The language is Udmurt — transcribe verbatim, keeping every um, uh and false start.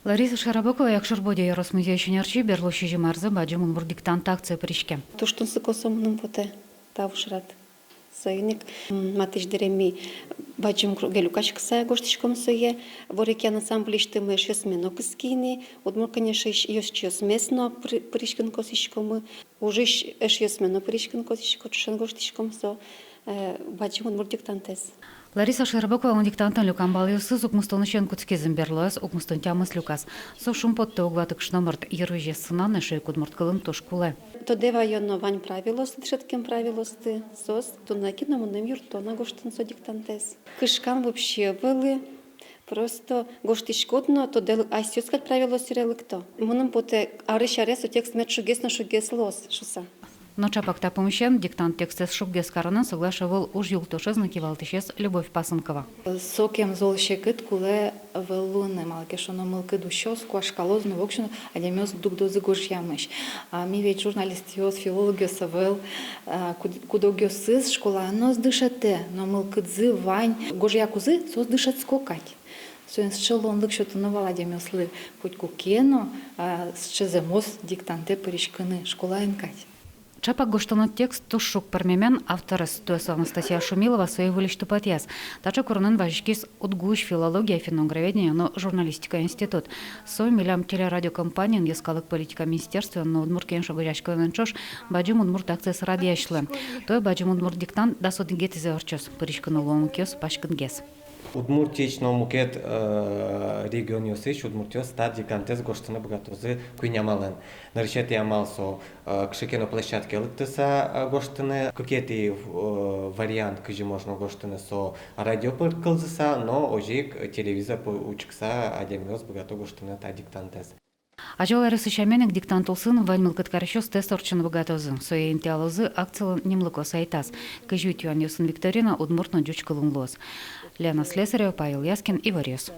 Лариса Широбокова, Якшур-Бӧдья ёрос музейысь ӧнерчи, берло сизьым арзэ «Бадӟым удмурт диктант» акцие пыриське. Туж тунсыко со мыным потэ, тау шат. Соин ик, м, матысь дыре ми бадӟым круге люкаськыса гожтӥськом сое. «Ворекъян» ансамбльысьтымы эшъёсме но кыски ини, Удмурт Кенешысь ёзчиосмес но пыр-, пыриськыны косӥськомы. Ужысь эшъёсме но пыриськыны косӥсько, ӵошен гожтӥськом со, э, «Бадӟым удмурт диктантэз». Лариса Широбоковалэн диктантын люкам балъёсыз укмыстонысен кутскизы, берлоез укмыстон тямыс люказ. Со шумпоттэ уг ваты кышномурт, йырвизьез сынан эшшо ик удмурт кылын туж кулэ. Тодэ ваёно вань правилоосты, дышетскем правилоосты, соос туннэ ке но мыным юртто на гожтыны со диктантэз. Кышкам вообще ӧвӧл. Просто гожтӥськод но, тодэ, асьсэос кадь правилоос сьӧры лыкто. Мыным потэ, арысь аре со текст мед шуггес но шуггес луоз шуса. Но ӵапак та пумысен, диктант текстэз шуггес каронэн, соглаш ӧвӧл уж юлтошез но кивалтӥсез Любовь Пасынкова. Сокем зол секыт кулэ ӧвӧл луыны, малы ке шуоно мылкыд усёз, куашкалоз но, воксё но адямиос дугдозы гожъямысь. А ми ведь журналистъёс, филологъёс ӧвӧл, а, куд-, кудогъёсыз школаын но ӧз дышетэ, но мылкыдзы вань, гожъякузы соос дышетско кадь. Соин сыӵе луонлык сётоно вал адямиослы котьку ке но, а, сыӵе зэмос диктантэ пыриськыны школаын кадь. Ӵапак гожтоно текст туж шуг пӧрмемен, авторез, туэ со Анастасия Шумилова, сое выльысь тупатъяз. Таӵе куронэн вазиськиз УдГУысь филология, финно-угроведение но журналистика институт. Со милям телерадиокомпаниен, йӧскалык политика министерствоен но Удмурт Кенеш огазеяськонэн ӵош «Бадӟым удмурт» акциез радъясьлы. Туэ «Бадӟым удмурт диктант» дас одӥгетӥзэ ортчоз. Пыриськыны луонлыкъёс паськытгес. Удмуртиысь но мукет, э, регионъёсысь удмуртъёс та диктантэз гожтыны быгатозы куинь амалэн. Нырысетӥ амал со, э, кыӵе ке но площадкае лыктыса, э, гожтыны. Кыкетӥ, э, вариант, кызьы можно гожтыны, со радио пыр кылзыса, но озьы ик телевизор пыр учкыса адямиос быгато гожтыны та диктантэз. Азьвыл аръёсы сямен ик, диктант улсын вань мылкыд карисьёс тест ортчыны быгатозы. Сое интыялозы акцилэн нимлыко сайтаз. Кызь вить юанъёсын викторина удмурт но ӟуч кылын луоз. Лена Слесарева, Павел Яскин, «Иворъёс».